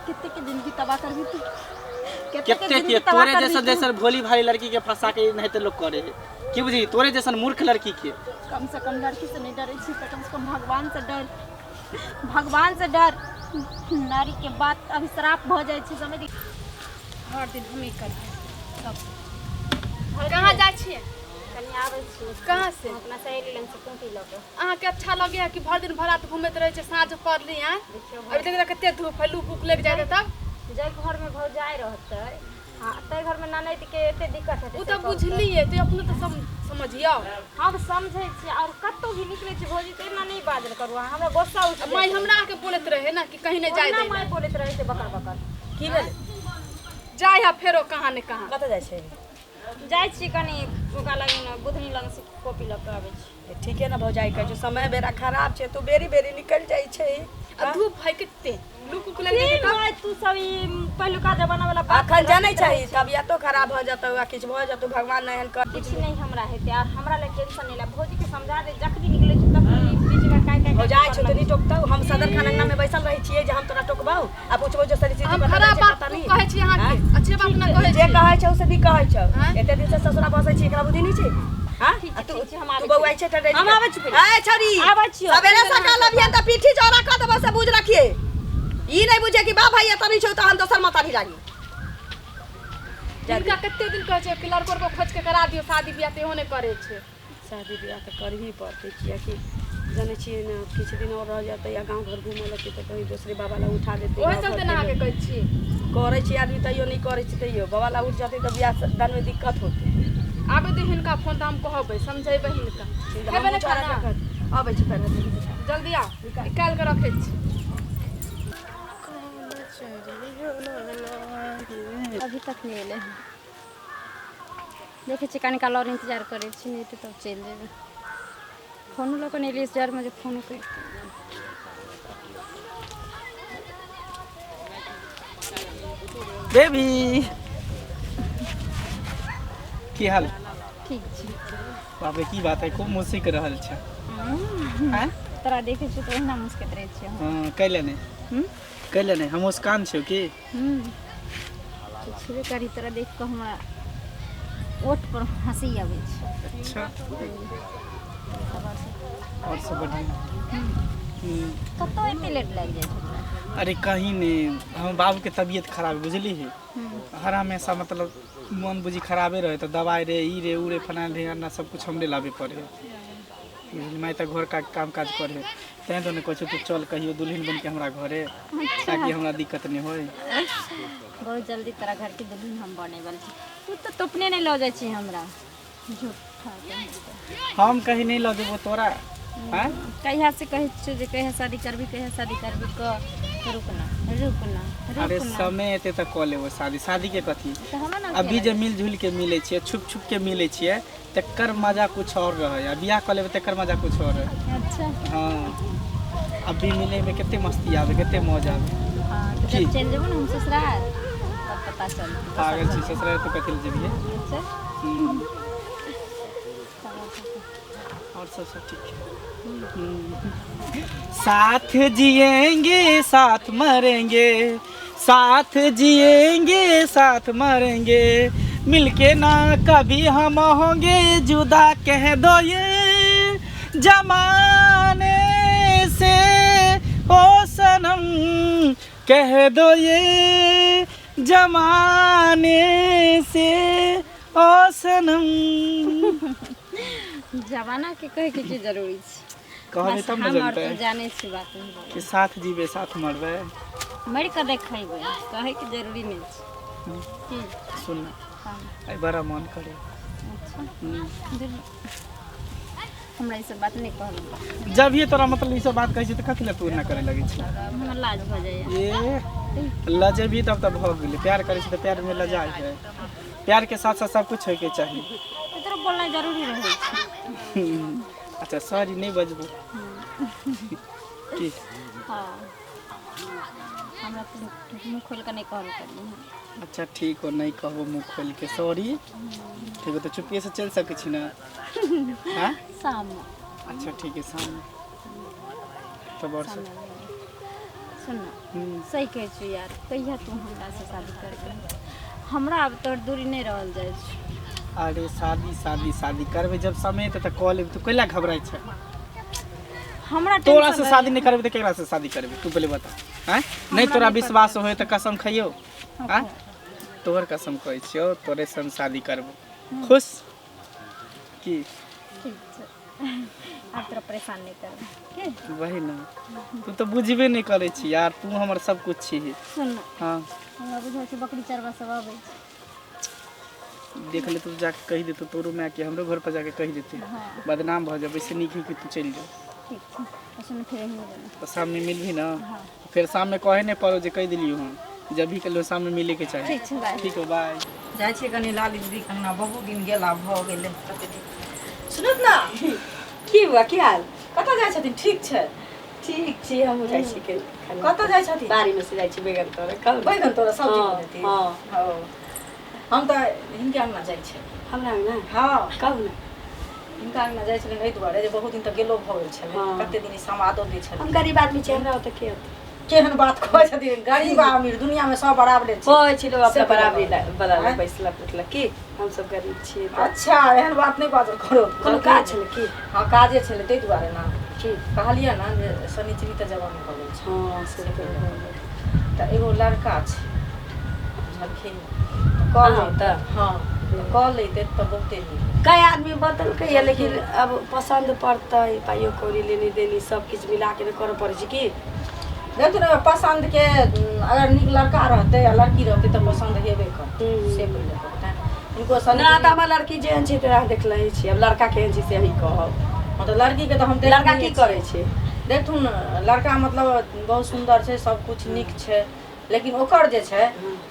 कते के जिंदगी तबाह करबी तू, कते के कते जिंदगी के तबाह तोरे करबी जैसन तू? जैसन भोली भाली लड़की के फंसा के एनाहिते लोग करे है की बुझी, तोरे जैसन मूर्ख लड़की के। कम से कम लड़की से नहीं डरे छी तऽ कम से कम भगवान से डर, भगवान से डर। नारी के बात अभिश्राप भऽ जाइ छै, समझ। हर दिन हम ही करिए सब। कहाँ जाइ छियै? कनि आबै छी। कहाँ से? हम अपना सहेली लग से कॉपी लऽ कऽ। अहाँके अच्छा लगैया कि भरि दिन भरि रात घूमैत रहै छै, साँझ पड़ली आँय? देखियौ, अभी देखियौ कते धूप है, लू फूक लागि जाइत तब। जाहि घरमे भौजाइ रहतै, हाँ, ताहि घरमे ननैद के एते दिक्कत हेतै ओ से तऽ कहू तऽ। बुझलियै, तऽ अपनो तऽ समझियौ। हम समझै छियै, आओर कतहु भी निकलै छी भौजी तऽ एना नहि बाजल करू अहाँ, हमरा गुस्सा उठि माय जाइ। हमरा आके बोलैत रहे ने कि कहीं नहि जाय ओहिना दै। माय बोलैत रहै छै बकर बकर। की भेलै? जाय है फेरो कहाँ ने कहाँ। कतऽ जाइ छै? जाइ छी कनि ओकरा लग ने, बुधनी लग से कॉपी लऽ कऽ आबै छी। ठीके ने भौजाइ कहै छौ, समय बेरा खराब छै, तू बेरी बेरी निकलि जाइ छै। आ धूप है कते, लू कुक लागि की जेतै तब। माय, तू सब ई पहिलुका जमाना वाला बात अखन जानै छही, तबियतो खराब भऽ जेतौ आ किछु भऽ जेतौ, भगवान नहि एहन कर। किछु नहि हमरा हेतै, आर हमरा लए टेंशन नहि ले। भौजी के समझा दे, जखनी निकलै छी तखनी बीच में काय काय। भौजाइ छौ तऽ नहि टोकतौ? हम सदर खान अंगना में बैसल रहै छियै जे हम तोरा टोकबौ आ पुछबौ जे सरी हम खराब बात कहै छी अहाँके? अच्छे बात ना कहै जे छी। कहै छौ से भी कहै छौ। आँय? एते दिन से ससुरा बसै छी, एकरा बुद्धि नहि छै? हाँ? ठीक आ छै, तू ठीक छै, हम तू आबै बौआइ छी। छै तऽ हम आबै छी पहिले। ए छौरी, आबै छियौ। सवेरे सकाल अभियन तऽ पीठी चौड़ा कऽ देबौ से बुझ रखिए। ई नहि बुझे कि बा भाई एतऽ नहि छौ तऽ हम दोसर माता भी लागी। हिनका कते दिन कहै छै कि लड़को को खोज के करा दियौ शादी बियाह, तऽ इहो नहि करै छै। शादी बियाह तऽ करही पड़तै, किएकि जनै छियै ने, किछु दिन आओर रह जेतै आ गाँव घर घूमऽ लगतै तऽ कहीं दोसरे बाबा लग उठा देतै। ओहि गाँव चलते ने घरके अहाँके लोक। कहै छी। करै छै आदमी तैयो, नहि करै छै तैयो बाबा लग उठि जेतै तऽ बियाह दानमे दिक्कत होतै। आबै दियौ हिनका फोन तऽ हम कहबै, समझेबै हिनका। खेबै ने खाना? अबै छी पहिले। जल्दी आउ, निकालि कऽ रखै छी। अभी तक नहि एलै हन। देखै छी कनि काल आओर इन्तजार करै छी, नहि एतै तब चलि जेबै। फोनो लऽ कऽ नहि एलियै डरमे जे फोनो करितै। बेबी, की हाल? ठीक छै। बाप रे, की बात है, खूब मुस्क रहल छै आँय? तोरा देखै छियै तऽ ओहिना मुस्कैत रहै छियै हम। हँ, कैले नहि? हूँ? कैले नहि? हम मुस्कान छियौ की? हूँ, तऽ छेबे करी, तोरा देख कऽ हमरा ओठ पर हँसी आबै छै। अच्छा, और सब बढ़िया? कतौ एते लेट लागि जाइ छै तोरा? अरे कहीं नहीं, हम बाबूके तबियत खराब है, बुझली है? हर हमेशा मतलब मन बुझी खराबे रहे तऽ दवाइ रे, ई रे, ऊ रे, फलाना ढिगाना सब कुछ हमरे लाबे पड़े है, बुझली? माय तऽ घर का काम काज करे, तें तो नहि कहै छौ तू चल कहियो दुल्हन बन के हमरा घरे, ताकि हमरा दिक्कत नहि होय। बहुत जल्दी तोरा घरके दुल्हन हम बने वाला छी। तू तऽ तोपने नहि लऽ जाइ छी हमरा, झूठा कहीं के। हम कहीं नहीं लऽ जेबो तोरा, आँय? कहिया से कहै छियौ जे कहिया शादी करबी, कहिया शादी करबी, कह रुकना रुकना। अरे रुकना। समय एते तऽ कऽ लेबो शादी। शादी के कथी? तऽ हमरा ने अभी जे मिल जुल के मिलै छियै, छुप छुप के मिलै छियै, तकर मजा कुछ और रहै, आ बियाह कऽ लेबै तकर मजा कुछ और रहै। अच्छा। हाँ, अभी मिले में कते मस्ती आवे, कते मौज आवे। हाँ, तऽ की? जब चलि जेबो ने हम ससुराल तब पता चलतै। पागल छी, ससुराल तो कथी लए जेबियै? अच्छा। और सब सब ठीक है। साथ जिएंगे साथ मरेंगे, साथ जिएंगे साथ मरेंगे, मिलके ना कभी हम होंगे जुदा, कह दो ये जमाने से ओ सनम, कह दो ये जमाने से ओ सनम। जमाना के कहै के की जरूरी छै? कहबै बस तब ने हम आओर जनतै तू जानै छी बात नहीं बोलै। कि साथ जीबै साथ मरबै। मरि कऽ देखेबै, कहै के जरूरी नहि छै की। सुन ना। हाँ। आइ बड़ा मन करे। अच्छा, हमरा ई सब बात नहि कहल। जब ये तोरा मतलब ई सब बात कहै छै तऽ कथी लए तू एना करे लगै छै? हमरा लाज भऽ जाइए। ए लजेबही तब तऽ भऽ गेलै। प्यार करै छै तऽ प्यार में लजा है? प्यार के साथ साथ सब कुछ होइके चाही। तऽ तोरा बोलनाइ जरूरी रहै छै। अच्छा, सॉरी, नहि बजबो की। हाँ, हमरा तऽ मुँह खोलि कऽ नहि कहल करियै। अच्छा ठीक हो, नहीं कहबो मुँह खोल के, सॉरी। ठीक हो, तऽ चुप्पे से चलि सकै छी ने? हाँ। शाममे। अच्छा ठीक है, शाम में तब। और सब? सुन ना, सही कहै छी यार, कहिया तू हमरा से शादी करबे? हमरा आब तोहर दूरी नहि रहल जाइ छै। अरे शादी शादी शादी करबै जब समय एतै तऽ कऽ लेबै, तू कैला घबराइ छै? हमरा तोरा टेंशन से शादी नहि करबै तऽ केकरा से शादी करबै, तू पहिले बता। आँय, नहि तोरा विश्वास होय तऽ कसम खइयौ। आँय, तोहर कसम कहै छियौ, तोरे संग शादी करबो। खुश की? ठीक छै, आब तोरा परेशान नहि करबै के। वही ना, तू तऽ बुझबे नहि करै छी यार, तू हमर सब कुछ छी। सुन ना, हाँ, हमरा बुझाइ छै बकरी चरबा सब अबै छै। देख ले, तू जाके कहि देतौ तोरो माय के, हमरो घर पर जाके कहि देतै, बदनाम भऽ जेबै। से नीक है कि तू चलि जाओ। ठीक छै, आ सुन, फेर अहीं जेना तऽ शाममे मिलबही ना? फेर शाममे कहे नहि पड़ो जे कहि देलियौ हम। जब भी कहियो शाममे मिले के चाही। ठीक छै, बाय। ठीक हो, बाय। जाइ छियै कनि लाली दीदीके अंगना, बहुत दिन गेला भऽ गेलै। कते दिन सुनत ना। की हुआ, की हाल? कतऽ जाइ छथिन? ठीक छै? ठीक छी, हमहूँ जाइ छी के खाना। कतऽ जाइ छथिन? बाड़ी में से जाइ छी बैगन तोड़े, कहू ने। बैगन तोरा सब्जी हाँ, बनेती? हाँ। हँ, हम तऽ हिनके अंगना जाइ छै। हमरा अंगना? हँ। कहू ने। हिनका अंगना जाइ छलियनि एहि दुआरे जे बहुत दिन तऽ गेलो भऽ गेल छलै। हाँ। कते दिन ई समादो दै हम छलै। गरीब आदमी छी, हमरा ओतऽ के होतै? केहन बात कहै छथिन, गरीब आ अमीर दुनिया में सब बराबरे छै। होइ छै लोक अपना से बराबरी बराबर। बला आँय? बैसलक उठलक की, हमसब गरीब छियै तऽ। अच्छा, एहन बात नहि बाजल करो। कोनो काज छलै की? हँ, काजे छलै, ताहि दुआरे ने की? कहलियै ने जे शनिचरी तऽ जवान भऽ गेल छै। हँ, से तऽ भऽ गेल। तऽ एगो लड़का छै, बुझलखिन, तऽ कऽ अहाँ लैतै। हँ, तऽ कऽ लैतै तऽ बहुते नीक। कई आदमी बतलकै या, लेकिन अब पसन्द पड़तै, पाइयो कौड़ी लेनी देनी सब किछु मिला के ने करऽ पड़ै छै की। देखू ने, पसन्द के अगर नीक लड़का रहतै आ लड़की रहतै तऽ पसन्द हेबे करतै। से पहिले कहतै हिनको ना शनिचरी। तऽ हमर लड़की जेहन छै तऽ अहाँ देखले छी, अब लड़का केहन छै से अहीं कहब। हँ, तऽ लड़की के तऽ हम लड़का देखने की छी। करै छै? देखथुन, लड़का मतलब बहुत सुन्दर छै, सब कुछ नीक छै, लेकिन ओकर जे छै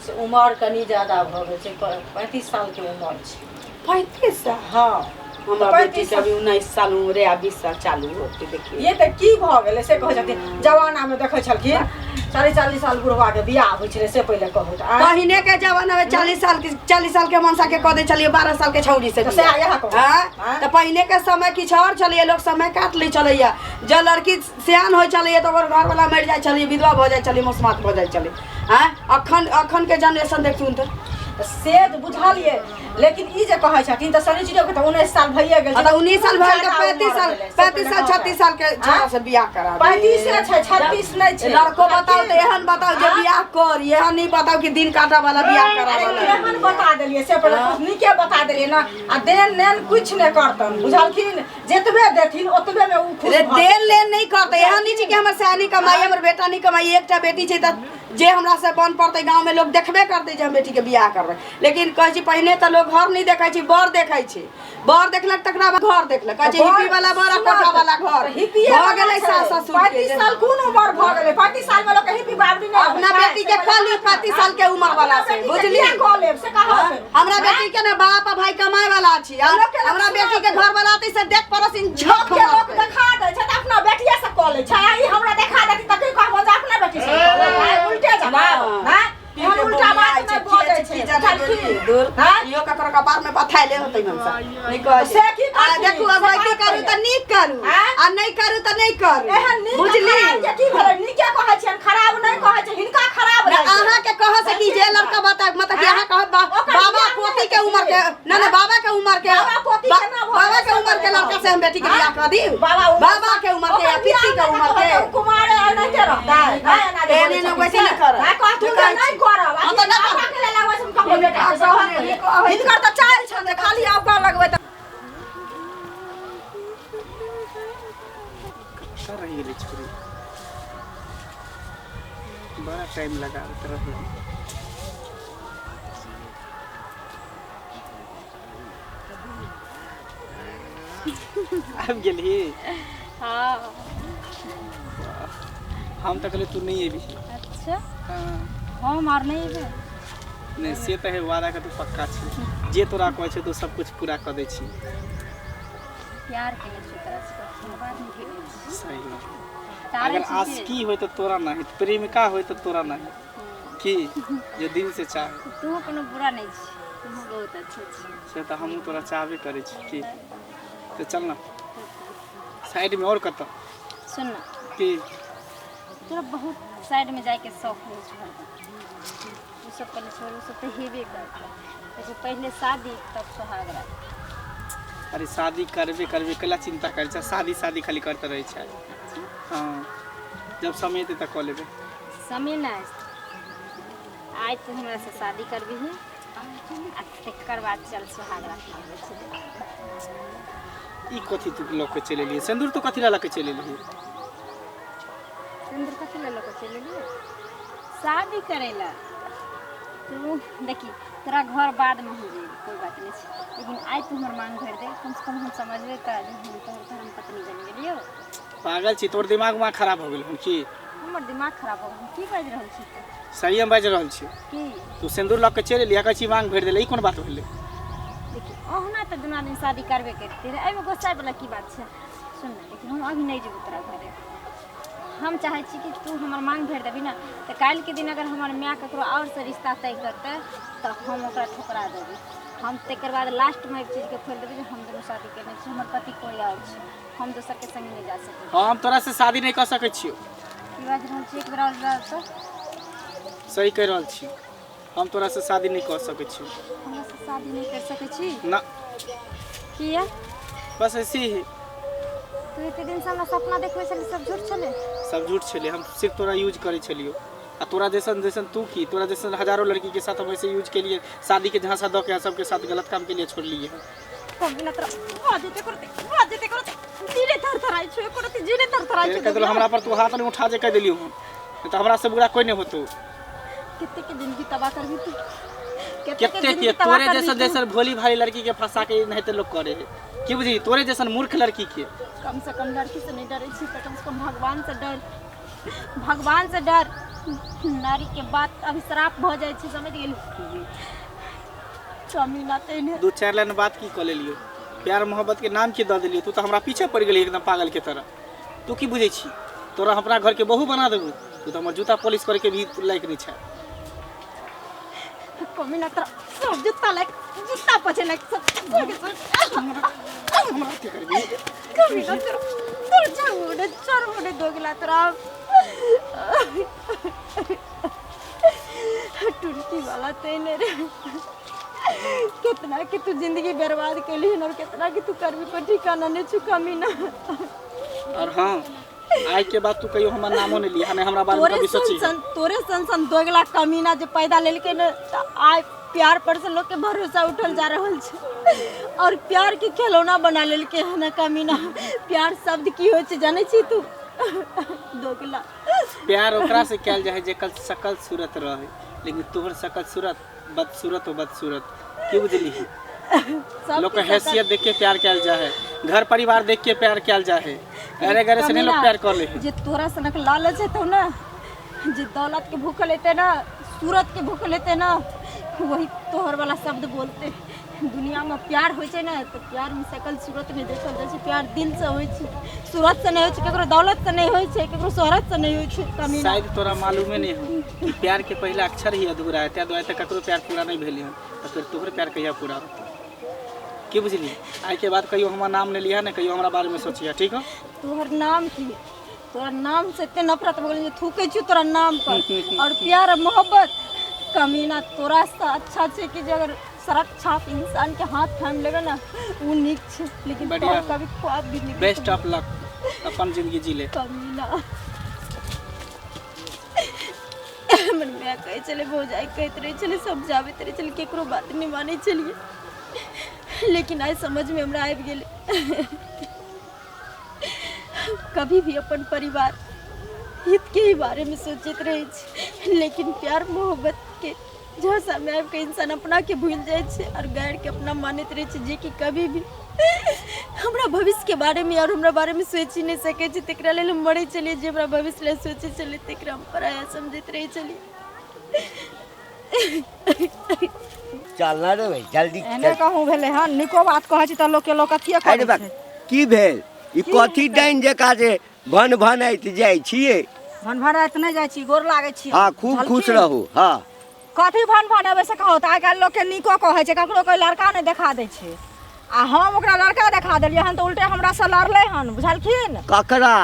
से उमर कनि ज्यादा भऽ गेल छै, 35 साल के उमर छै। 35 साल? हँ। हमरा तऽ बेटी के अभी 19 साल उम्र आ 20 साल चालू होते, देखियौ। ये तऽ की भऽ गेलै से कहै छथिन, जमाना मे देखै छलखिन 40-40 साल बुढ़वा के बियाह होइ छलै, से पहिले कहू तऽ आँय? पहिने के जमाना में 40 साल के, 40 साल के मनसा के कह दै छलियै 12 साल के छौड़ी से तऽ सएह इएह कहू। हाँ? आँय? तऽ पहिने के समय किछु और छलैया, लोग समय काट लै छलैया। जब लड़की सियान होइ छलैया तऽ ओकर घर वाला मरि जाइ छलै, विधवा भऽ जाइ छलै, मसमात भऽ जाइ छलै। आँय, अखन अखन के जनरेशन देखथुन तऽ तऽ से तऽ बुझलियै, लेकिन ई जे कहै छथिन तऽ शनिचरियो के तऽ 19 साल भइए गेल तऽ 19 साल भऽ गेल, ज्यादा 35 उमर साल, भेलै, से 35 साल, पहिले कहू। 36 साल के छौड़ा से बियाह करा दे। 35 छै, 36 नहि छै। लड़को बताउ तऽ एहन बताउ जे बियाह कर, एहन नहीं बताउ कि दिन काटा वाला बियाह करा अरे वाला। केहन बता देलियै से पहिले कुछ नीके बता देलियै ने, आ देन नेन कुछ नहि करतन, बुझलखिन, जेतबे देथिन ओतबे मे उ खुश रे भऽ देन लेन नहीं करते, एहन नहीं छै कि हमर सयानी कमाई, हमर बेटा नहीं कमाई। एकटा बेटी छै तऽ जे हमरा से बन पड़तै, गाँव में लोग देखबे करतै जे हम बेटी के बियाह करबै। लेकिन कहै छी, पहिने तऽ लोग घर नहीं देखै छै, बर देखै छै। बर देखलक तकरा बाद घर देखलक। कहै छै हिप्पी वाला बर आ कोठा वाला घर हिप्पीए भऽ गेलै सास ससुर के। 35 साल कोन उमर भऽ गेलै? 35 साल में लोग के हिप्पी बाबरी नहि अपना होइ छै। बेटी के कऽ ली 35 साल के उम्र वाला से, अपना बेटी के बुझली? किया कऽ लेब से कहत? हमरा बेटी के ने बाप आ भाई कमाए वाला छी आ लोक के लोक हमरा बेटी के घर वाला आते से देख पड़ोसिन लोक झक के लोक मारतै। देखा दै छै तऽ अपना बेटिये से कऽ लै छै, आ ई हमरा देखा देती तऽ की कहबो जे अपना बेटी से कऽ लै? आइ उल्टे जवाब हैं, एहन उल्टा बात नहि बजै छै, बुझलखिन? दूर हैं? इहो ककरो कपार में पथाइले होतै, मनसा नहीं कहै से की आ करथिन? देखू, से अगवैती बात करू कहियै। तऽ नीक करू आँय? आ नहि करू तऽ नहि करू। एहन नीक आ बुझली? खराब के की भेलै? नीके कहै छियनि, खराब नहि कहै छै, हिनका खराब ना, लागि गेलै। अहाँ के कह सकी जे लड़का बता, मतलब कि अहाँ कहब ओकर बाबा बियाह पोती नहि के उम्र के हेतै। ना ना, बाबा के उम्र के बाबा पोती बा- के ना भऽ बाबा के गेलै, उम्र के लड़का से हम बेटी के बियाह कर दी? बाबा उम्र बाबा के उम्र के या ओकर पित्ती के बियाह उम्र नहि के? हेतै, कुमारे एनाहिते रहतै। नहि एना जे एहने बोलै ने छथिन वैसे से। नहि करब। नहि कहथुन जे नहि नहि करब। हम तऽ नहि करब। बाबा के लेल लगबै छै, हम ककरो बेटा के से कहब। हिनकर तऽ चालि छनि जे खाली अवका लगबै तऽ कतऽ रहि गेलै छोरी? बड़ा टाइम लगाबैत रहै। आबि गेलही? हाँ। हम तऽ कहलियै तू नहि एबही। अच्छा। हाँ। हम आर नहीं एबै? नहि, से तऽ है, वादा के तू पक्का छी, जे तोरा कहै छै तू सब कुछ पूरा कऽ दै छी। प्यार केने छी तोरा से, कोनो बात नहीं केने छी। सही में। तारे अगर छी आशिकी होय तऽ तोरा नहीं, प्रेमिका होय तऽ तोरा नहीं, की जे दिल से चाहे। तू कोनो बुरा नहीं छी, तू बहुत अच्छा छी। से तऽ हमहूँ तोरा चाहबे करै छी। की तऽ चल ना साइडमे, और कतऽ? सुन ना। की? तोरा बहुत साइड में जाइके शौक होइ छै हरदम। ओ सब पहिले छोड़, ओ सब तऽ हेबे करतै। कहै छै पहिले शादी तब सोहाग रात। अरे शादी करबे करबे कला चिंता करै छै, शादी शादी खाली करते रहै छै। हाँ, जब समय एतै तऽ कऽ लेबै। समय नहि, आइ तू हमरा से शादी करबिही आ तकर बाद चल सोहाग रात मनबै छै। ई कथी तू लऽ के चलि एलियै? सिन्दूर तू कथी लए लऽ के चलि एलियै? सिन्दूर कथी लए लऽ के चलि एलियै? शादी करै लए। तू देखी, तोरा घर बादमे हो जेबी, कोइ बात नहि छै, लेकिन आइ तू हमर मांग भरि दे, कमसँ कम हम समझबै तऽ जे हम तोहर धर्म पत्नी बनि गेलियौ। पागल छी, तोहर दिमाग उमाग खराब हो गेल हन की? हमर दिमाग खराब हो गेल? की बाजि रहल छी तू? सही हम बाजि रहल छी। की? तू सिन्दूर लऽ के चलि एलियै, कहै छी मांग भरि देले, ई कोन बात भेलै? देखी, ओहुना तऽ दुनू आदमी शादी करबे करिते रहै, एहिमे गोस्साइ वला की बात छै? सुन ने, लेकिन हम अभी नहि जेबौ तोरा घरे। हम चाहै छी कि तू हमर मांग भरि देबही ने तऽ काल्हिके दिन अगर हमर माय ककरो आओरसँ रिश्ता तय करतै तऽ हम ओकरा ठुकरा देबै। हम तकर बाद लास्टमे एहि चीजके खोलि देबै जे हम दुनू शादी केने छी, हमर पति कोइ आओर छै, हम दोसरके संगे नहि जा सकै छी। हम तोरा से शादी नहि कऽ सकै छियौ। की बाजि रहल छी? एक बेर आओर बाज तऽ। सही कहि रहल छी, हम तोरा से शादी नहि कऽ सकै छी। हमरा से शादी नहि कर सकै छी? ना। किया? बस ऐसे ही। तू एते दिन से हमरा सपना देखबै छली, सब झूठ छलै? सब झूठ छलै। हम सिर्फ तोरा यूज करै छलियौ आ तोरा जैसन जैसन तू की तोरा जैसन हजारों लड़की के साथ हम ऐसे यूज केलिए, शादी के झांसा दऽ के सबके साथ गलत काम के लिए छोड़लिए। कभी ना तोरा बाजते करते बाजते करते जीने थरथराइ छौ, एको रत्ती जीने थरथराइ फेर छौ। कहि देलहुँ, हमरा पर तू हाथ नहि उठा जे कहि देलियौ हम, नहीं तऽ हमरा से बुरा कोई नहीं होतो। कते के जिंदगी तबाह करबी तू, कते के कते जिंदगी के तबाह तोरे करबी जैसन तू? जैसन भोली भाली लड़की के फंसा के नहीं लोग करे है की बुझी, तोरे जैसन मूर्ख लड़की के। कम से कम लड़की से नहीं डरे छी तऽ कम से कम भगवान से डर, भगवान से डर। नारी के बात अभिश्राप भऽ जाइ छै, समझ गेली? कमी ना तेने दू चारि लाइन बात की कऽ लेलियौ, प्यार मोहब्बत के नाम की दऽ देलियौ, तू तऽ हमरा पीछे पड़ि गेली एकदम पागल के तरह। तू की बुझै छी तोरा हम अपना घर के बहू बना देबू? तू तऽ हमर जूता पॉलिश करे के भी लायक नहीं छै। कमी ना तोरा सब जूता लायक, जूता पछे लायक सब सब के सब। हमरा की करबी? कमी ना तोरा तोर चढ़ चढ़ दोगला तोरा टुनकी वाला तेने रे। कितना के तू जिंदगी बर्बाद कैली और कितना के तू करबी पर ठिकाना नहीं छु कमी ना। और हाँ, आइ के बाद तू कहियो हमर नामो नहीं लिया, नहीं हमरा बारे में तोरे कभी सन सोची। सन तोरे सन सन दोगला कमीना जे पैदा लेलकै ने तऽ आइ प्यार पर से लोग के भरोसा उठल जा रहल छै और प्यार के खिलौना बना लेलकै हन कमीना। प्यार शब्द की होइ छै जानै छी तू दोगला? प्यार ओकरा से कयल जाइ है जेकर शकल सूरत रहे, लेकिन तोहर शकल सूरत बदसूरत हो, बदसूरत की बुझली? सबके लोग के हैसियत देख के प्यार कयल जा है, घर परिवार देख के प्यार कयल जा है, अरे घरे से नहीं लोग कमीना, प्यार कर ले है। जे तोरा सनक लालच हेतौ ना, जे दौलत के भूखल हेतै ना, सूरत के भूखल हेतै ना, वही तोहर वाला शब्द बोलते। दुनिया में प्यार होइ छै ने तऽ प्यार में शकल सूरत नहीं देखल जाइ छै, प्यार दिल से होइ छै, सूरत से नहीं होइ छै, केकरो दौलत से नहीं होइ छै, केकरो शोहरत से नहीं होइ छै कमीना। शायद तोरा मालूमे नहीं हो कि प्यार के पहला अक्षर ही अधूरा है, ताहि दुआरे तक ककरो प्यार पूरा नहीं भेलै हन, तऽ फिर तोहर प्यार कहिया पूरा होतै? की बुझली? आइ के बाद कहियो हमर नाम नहीं लिहा, ने कहियो हमरा बारे में सोचिहा, ठीक हो? तोहर नाम की, तोहर नाम से एते नफरत भऽ गेलै जे थूकै छी तोरा नाम पर। और प्यार और मोहब्बत कमीना तोरा से अच्छा छै कि जे अगर सड़क छाप इंसान के हाथ थामि लेबै ने ओ नीक छै, लेकिन बढ़िया। तोहर कभी ख्वाब भी नहीं। बेस्ट ऑफ लक, अपन जिंदगी जी ले। कमीना। हमर माय कहै छलै, भौजाइ कहैत रहै छलै, समझाबैत रहै छलै, केकरो बात नहि मानै छलियै, लेकिन आइ समझमे हमरा आबि गेलै कभी भी अपन परिवार हित के ही बारे में सोचैत रहै छै, लेकिन प्यार मोहब्बत के झांसा में आबि के इंसान अपना के भूलि जाइ छै और गैर के अपना मानैत रहै छै, जे कि कभी भी हमरा भविष्य के बारे में और हमरा बारे में सोचि नहि सकै छै। तकरा लेल हम मरै छलियै, जे हमरा भविष्य लेल सोचै छलै तकरा हम पराया समझैत रहै छलियै। चल ना रे भाई, जल्दी एहने चल। कहूँ भेलै हन, नीको बात कहै छी तऽ लोकके लोक अथिये अरे करै बा छै। की भेल? ई कथी डाइन जकाँ जे भन भनाइत जाइ छियै? भन भनाइत नहि जाइ छी, गोर लागै छी। हाँ, खूब खुश झलकी। रहू। हाँ, कथी भन भनेबै से कहू तऽ? आइ काल्हि लोकके नीको कहै छै, ककरो कोइ लड़का नहि देखा दै छै, आ हम ओकरा लड़का देखा देलियै हन तऽ उल्टे हमरासँ लड़लै हन, बुझलखिन? ककरा?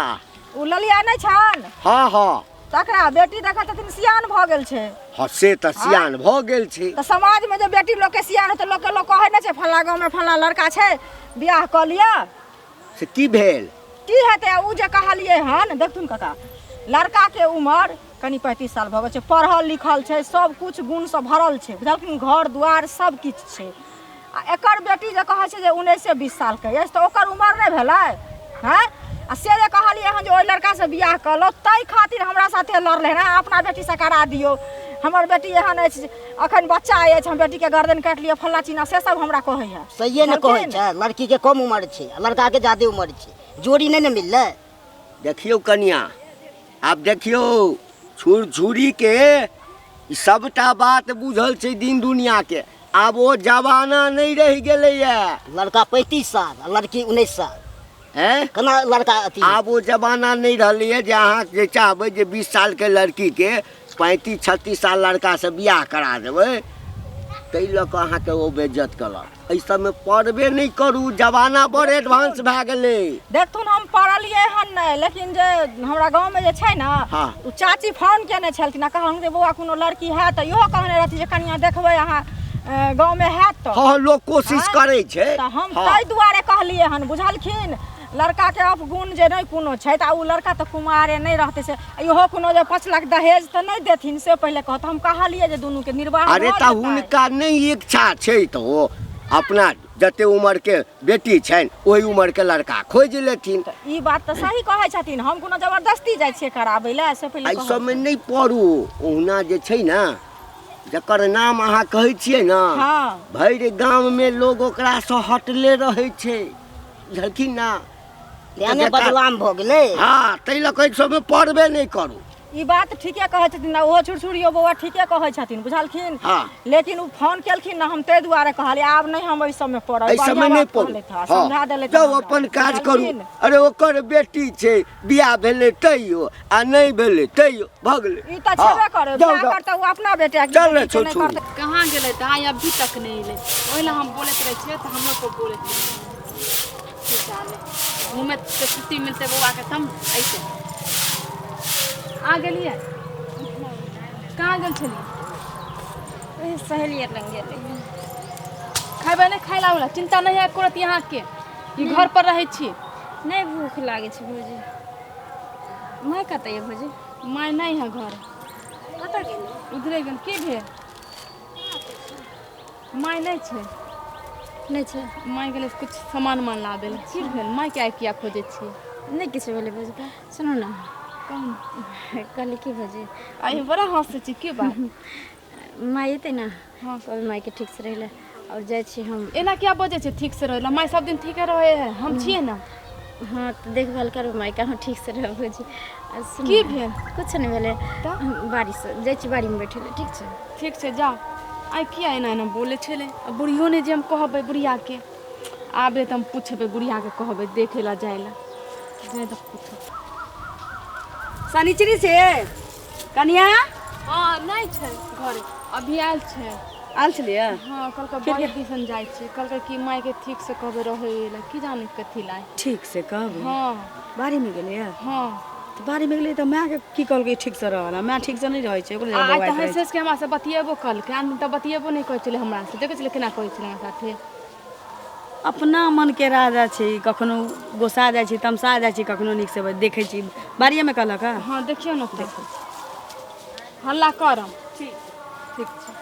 ओ ललिया नहि छनि। हाँ हाँ। तकरा बेटी देखै छथिन सियान भऽ गेल छै। हँ से तऽ सियान भऽ गेल छै। तऽ समाजमे जे बेटी लोकके सियान हेतै, लोकके लोक कहै नहि छै फल्लाँ गाँवमे फल्लाँ लड़का छै, बियाह कऽ लिअ। से की भेल? की हेतै, ओ जे कहलियै हन, देखथुन काका, लड़काके उमर कनि 35 साल भऽ गेल छै, पढ़ल लिखल छै, सब किछु गुणसँ भरल छै, बुझलखिन, घर दुआर सब किछु छै। आ एकर बेटी जे कहै छै जे 19-20 सालके अछि, तऽ ओकर उमर नहि भेलै? हँ, आ से जे कहलियै हन जे ओहि लड़कासँ बियाह कऽ लौ, ताहि खातिर हमरा साथे लड़लै हन। अपना बेटीसँ करा दियौ, हमर बेटी एहन अछि, अखन बच्चा अछि, हम बेटीके गर्दन काटि लिअ, फल्लाँ चिन्ना, से सब हमरा कहै है। सहिए ने कहै छै, लड़कीके कम उमर छै आ लड़काके जादे उमर छै, जोड़ी नहि ने मिललै। देखियौ कनिया, आब देखियौ छुरछुरीके ई सबटा बात बुझल छै दिन दुनियाके। आब ओ जमाना नहि रहि गेलैए। लड़का 35 साल आ लड़की 19 साल, हैं केना लड़का अथी? आब ओ जमाना नहि रहलैए जे अहाँ जे चाहबै जे 20 सालके लड़कीके 35-36 साल लड़कासँ बियाह करा देबै, ताहि लऽ कऽ अहाँके ओ बेज्जत करत। एहि सबमे पड़बे नहि करू, जमाना बड़ एडवांस भए गेलै। देखथुन, हम पढ़लियै हन नहि, लेकिन जे हमरा गाँवमे जे छै ने, हँ। ओ चाची फोन केने छलखिन आ कहलखिन जे बौआ कोनो लड़की हैत तऽ इहो कहने रहथिन जे कनिया देखबै अहाँ गाँवमे हैत तऽ। हँ, लोक कोशिश करै छै। तऽ हम ताहि दुआरे कहलियै हन, बुझलखिन, लड़काके अवगुण जे नहि कोनो छै, तऽ ओ लड़का तऽ कुमारे नहि रहतै, से इहो कोनो जे 5 लाख दहेज तऽ नहि देथिन, से पहिले कहत। हम कहलियै जे दुनूके निर्वाह अरे भऽ तऽ जेतै। हुनका नहि इच्छा छै तऽ ओ अपना जते उमरके बेटी छनि ओहि उमरके लड़का खोजि लेथिन। तऽ ई बात तऽ सही कहै छथिन, हम कोनो जबरदस्ती जाइ छियै कराबै लए, से पहिले एहि कहू। सबमे नहि पड़ू। ओहुना जे छै ने, जकर नाम अहाँ कहै छियै ने, हँ, भरि गाममे लोग ओकरासँ हटले रहै छै, बुझलखिन ना? तेँ ने बदनाम भऽ गेलै। हँ, ताहि लऽ कऽ एहि सबमे पड़बे नहि करू। ई बात ठीके कहै छथिन आ ओहो छुरछुरियो बौआ ठीके कहै छथिन, बुझलखिन। हँ। लेकिन ओ फोन केलखिन ने, हम ताहि दुआरे कहलियै आब नहि हम एहि सबमे पड़ब। एहि सबमे बढ़िआँ नहि बात पड़ू। कहलथि हँ, हँ, समझा देलथि जाउ हमरा, अपन काज करू। बुझलखिन? अरे ओकर बेटी छै, बियाह भेलै तैयो आ नहि भेलै तैयो, भऽ गेलै। ई तऽ हँ, छेबे करे, जाउ बियाह जाउ। करतै ओ अपना बेटा के, चल रे बेटीके नहि छुरछुरी। करतै। कहाँ गेलै दाइ? अभी तक नहि एलै। ओहि लए हम बोलैत रहै छियै तऽ हमरो को बोलैत रहै। घूमे तऽ छुट्टी मिलतै बौआके तब अइतै। आ गेलियै? कहाँ गेल छलियै? ओहे सहेली आर लग गेल रहियै। खयबै नहि खाय ला चिंता नहि है करत अहाँके, ई घर पर रहै छी। नहि भूख लागै छै भौजी। माय कतऽ यऽ भौजी? माय नहि है घर। कतऽ गेलै? उधरे गेल। की भेल? माय नहि छै। नहि छै? माय गेलै कुछ सामान उमान लाबै लए। की भेल मायके आइ किया खोजै छियै? नहि किछु भेलै भौजी। सुनू ने। कहू। कहली की भौजी, आइ बड़ा हँसै छी, की बात? माय एतै ने, हँ, कहबै मायके ठीक से रहै लए, आओर जाइ छी हम। एना किया बजै छै ठीक से रहै लए? माय सब दिन ठीके रहै है, हम छियै ने। हँ, तऽ देखभाल करबै मायके, अहाँ ठीक से रहब भौजी। आ सुनू की ने, भेल? किछु नहि भेलै। तऽ? हम बाड़ीसँ जाइ छी, बाड़ीमे बैठै लए, ठीक छै? ठीक छै, जाउ। आइ किया एना एना बोलै छलै? आ बुढ़ियो नहि जे हम कहबै बुढ़ियाके आबे तऽ हम पुछबै, बुढ़ियाके कहबै देखै लए जाइ लए नहि तऽ पुछब। शनिचरी से कनिया। हँ, नहि छै घरे, अभी आयल छै। आयल छलियै? हँ, कहलकै बड़ी दिसन जाइ छै, कहलकै कि मायके ठीक से कहबै रहै लए, की जाने कथी लाए। ठीक से कहबै? हँ। बाड़ीमे गेलैए? हँ। तऽ बाड़ीमे गेलै तऽ मायके की कहलकै ठीक से रहल? माय ठीक से नहि रहै छै ओकरे। आइ तऽ हँसि हँसि के हमरा से बतियेबो कलकै, आन दिन तऽ बतियेबो नहि करै छलै हमरा से। देखै छलै केना कहै छलै हमरा साथे। अपना मनके राजा छै, कखनो गोसा जाइ छै, तमसा जाइ छै, कखनो नीक से देखै छी। बाड़िएमे कहलक हँ? हँ, देखियौ ने तऽ हल्ला करम। ठीक ठीक छै।